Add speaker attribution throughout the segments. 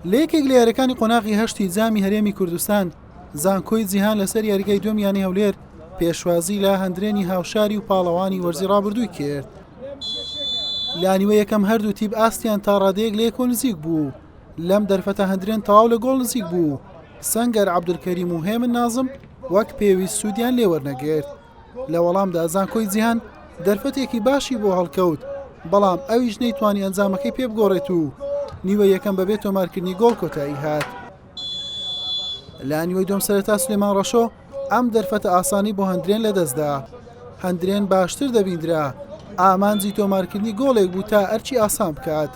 Speaker 1: لە یەکێک لە یاریەکانی قۆناغی هەشتی جامی هەرێمی کوردستان زانکۆی جیهان لەسەر یاریگای دووەم یانەی هەولێر پێشوازی لە هەندرێنی هاوشاری و پاڵەوانی وەرزی ڕابردووی کرد. لە نیوە یەکەم هەردوو تیپ ئاستیان تا ڕادەیەک لە یەکۆ نزیک بوو لەم دەرفەتە هەندرێن تەواو لە گۆڵ نزیک بوو سەنگەر عەبدولکەریم و هێمن نازم وەک پێویست سوودیان لێوەرنەگرت. لە وەڵامدا زانکۆی جیهان دەرفەتێکی باشی بۆ هەڵکەوت، بەڵام ئەویش نەیتوانی ئەنجامەکەی پێبگۆڕێت و نیوەی یەکەم بەبێ تۆمارکردنی گۆڵ کۆتایی هات. لە نیوەی دووەم سەرەتا سلێمان ڕەشۆ ئەم دەرفەتە ئاسانی بۆ هەندرێن لەدەستدا. هەندرێن باشتر دەبیندرا، ئامانجی تۆمارکردنی گۆڵێک بوو تا ئەرکی ئاسان بکات.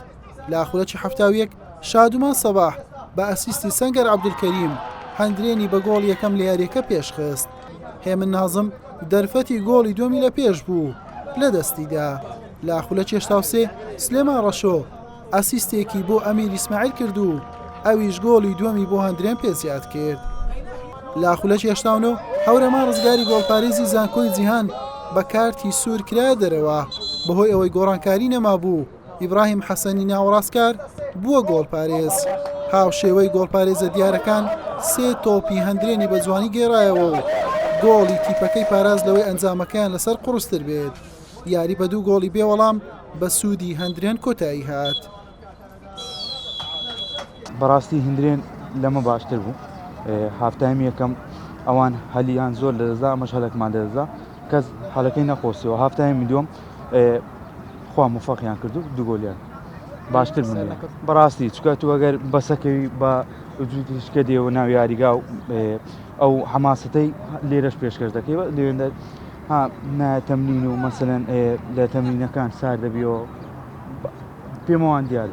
Speaker 1: لە خولەکی 71 شادومان سەباح بە ئەسیستی سەنگەر عەبدولکەریم هەندرێنی بە گۆڵی یەکەم لە یارییەکە پێشخست. هێمن نازم دەرفەتی گۆڵی دووەمی لە پێش بوو لە دەستیدا. لە خولەکی 83 سلێمان ڕەشۆ ئەسیستێکی بۆ ئەمیر ئیسماعیل کرد و ئەویش گۆڵی دووەمی بۆ هەندرێن پێ زیاد کرد. لە خولەکی 89 هەورەمان ڕزگاری گۆڵپارێزی زانکۆی جیهان بە کارتی سوور کرایە دەرەوە بەهۆی ئەوەی گۆڕانکاری نەمابوو ئیبراهیم حەسەنی ناوەڕاستکار بووە گۆڵپارێز. هاوشێوەی گۆڵپارێزە دیارەکان سێ تۆپی هەندرێنی بە جوانی گێڕایەوە و گۆڵی تیپەکەی پاراست لەوەی ئەنجامەکەیان لەسەر قوڕستر بێت. یاری بە دوو گۆڵی بێوەڵام بە سوودی هەندرێن کۆتایی هات.
Speaker 2: بەڕاستی هندرێن لەمە باشتر بوو هافتایمی یەکەم ئەوان هەلیان زۆر لەدەستدا ئەمەش هەلەکمان لەدەستدا کەس هەلەکەی نەقۆستەوە هافتایمی دووەم خوا مفەقیان کردو دوو گۆلیان باشتر بوون بەڕاستی چکە تو ئەگەر بەسەکەوی بە جووتیشکە دێوە ناو یاریگا و ئەو حەماسەتەی لێرەش پێشکەش دەکەی لێندە ها تەمرین و مەسەلەن لە تەمرینەکان سار دەبیەوە پێمەوان دیار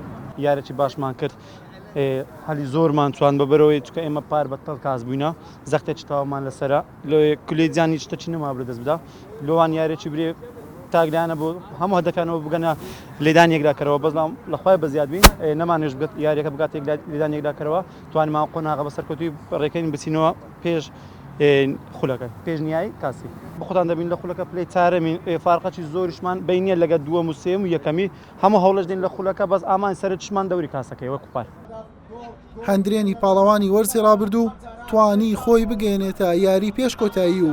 Speaker 3: یارێکی باشمان کرد هەلی زۆرمان توان بە بەرەوەی چکە ئێمە پار بە تەڵ کاس بووینە زەختێکی تەواومان لەسرە لۆ کولێجیان هیچ شتەکی نەما لە دەست بدا لۆوان یارێکی برێ تاگلانە بۆ هەموو هەدەکانەوە بگەنە لێدان یەکلاکەرەوە بەس لە خوای بەزیاد بین نەمانێش بگەت یاریەکە بگات لێدان یەکلاکەرەوە توانیمان قۆناغە بە سەرکەوتوی ڕێکەین بچینەوە پێش خولەکە پێش نیای کاسی بەخۆتان دەبین لە خولەکە پلەی چارەمین فارقەکی زۆریشمان بینیە لەگە دووەم و سێم و یەکەمی هەموو هەوڵش دێن لە خولەکە بەس ئامان سەرچمان دەوری کاسەکەی وەکو پار.
Speaker 1: هەندرێنی پاڵەوانی وەرزی رابردوو توانی خۆی بگەیەنێتە یاری پێش کۆتایی و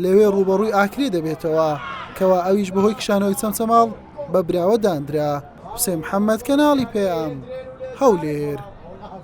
Speaker 1: لەوێ رووبەڕووی ئاکرێ دەبێتەوە، کەوا ئەویش بەهۆی کشانەوەی چەمچەماڵ بە براوە داندرا. حوسێن محەمەد، کەناڵی پەیام، هەولێر.